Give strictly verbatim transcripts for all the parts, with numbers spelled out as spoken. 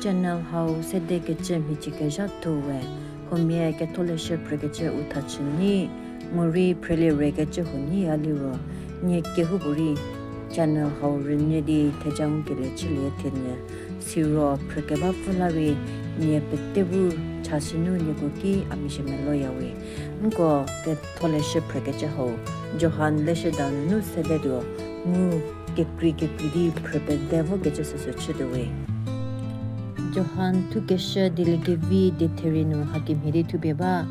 Channel hau sedekecü mhicie kezhatho we, huomia ketholeshü phrükecü u thachü nyi, morei phrelie rekecü huo nyi a liro, nie kehoupuorei channel hau rünyü di theja ngukelie chülie thenyü. Siro phrükeba pfü la rei, nie pete bu chasinu nieko ki a mezhie meloyawe. Nko ketholeshü phrükecü hau, Johan leshüda nunu sedetuo, mu kekrei kekrei di phrü pede vokecü süsü chütuowe. Johan thukeshü dieliekevi dietherei nu hakemhie di thupie ba.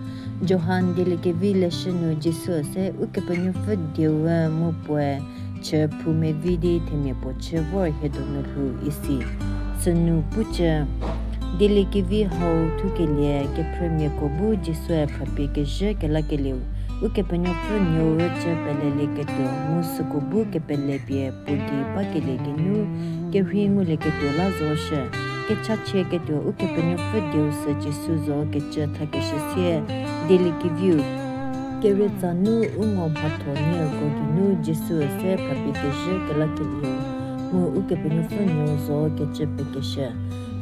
Johan dieliekevi leshü nu Jisu se Ukepenuopfü dieu mu puoe chü phou mevi di themia puo chü vor hie donu lhou isi. Sünu pucü, dieliekevi hau thukelie kephrümiako bu Jisue phrapie kezhü kelakelieu, Ukepenuopfü Nuou cü pelelieketuo mu süko bu kepele pie puo gei bakelie geinu kerhei ngulieketuo la zoshü, kechachieketuo Ukepenuopfü dieu sü Jisu zo kecü thakeshü sie, dieliekeviu. Kerietsa nu u ngo mhatho nyieko geinu Jisu se phrapie kezhü kelakelieu, mu Ukepenuopfü Nuou zo kecü pekeshü.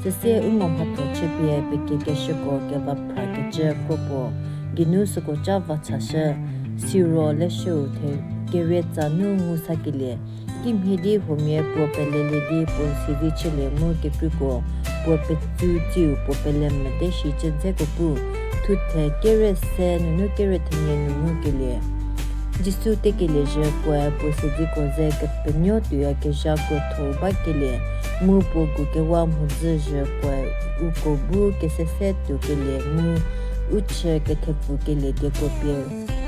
Süsie u ngo mhatho chüpie pekiekeshüko keva phrakecü kropuo geinu süko ca va chashü, siro leshüu the kerietsa nu ngu sakelie. Kimhie di huomia puo pelelie di puo siedi chülie mu kekreiko puo petsu tsiu puo pele mete shicü dzeko pu, thuthe kere se nunu kere thenie nu ngukelie. Jisu tekelie zhü puoe puo siediko ze kepenuo tuoyakezha krotho bakelie, mu puo gu kewa mhodzü zhü puoe uko bu kesese tuokelie mu u chü kethepfukelie dieko pie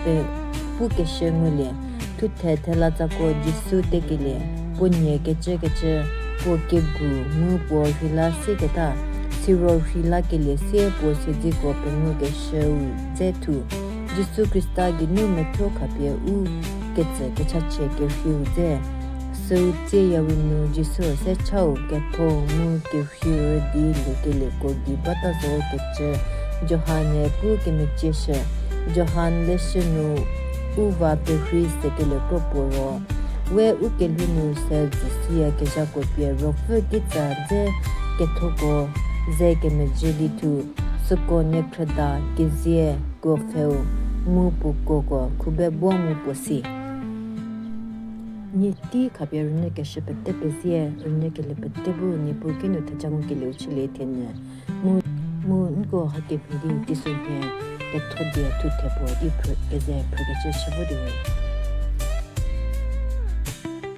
pe pukeshü ngulie. Thuthe thelatsako Jisu tekelie, puo nie kecükecü, puo kegu mu puo rheila sieketa, siro rheilakelie sie puo siedziko pengukeshüu dze thu. Jisu Khrista geinu methuo khapie u ketsü kechachie kerheiu dze. Süu tsieyaru nu Jisu se chau ketho mu kerheiu di liekelieko gei bata zo kecü Johan-e pu kemecieshü. Johan leshü nu u va perhei sekelie kropuo ro, we u kelhou nu se dzü siyakezhako pie ruopfü kitsa dze kethoko ze kemezhie di thu, süko niekhrüda kezie kuopfheu mu puo kuoko khubebo mu puo si. Nie tei khapie rünyükeshü pete pezie, rünyükelie pete bu Niepuu kinu theja ngukelieu chülie thenyü. Mu, mu nko hakemhie di teisonhie kethodie thuthe puo di phrü, keze phrükecü chü vo di we.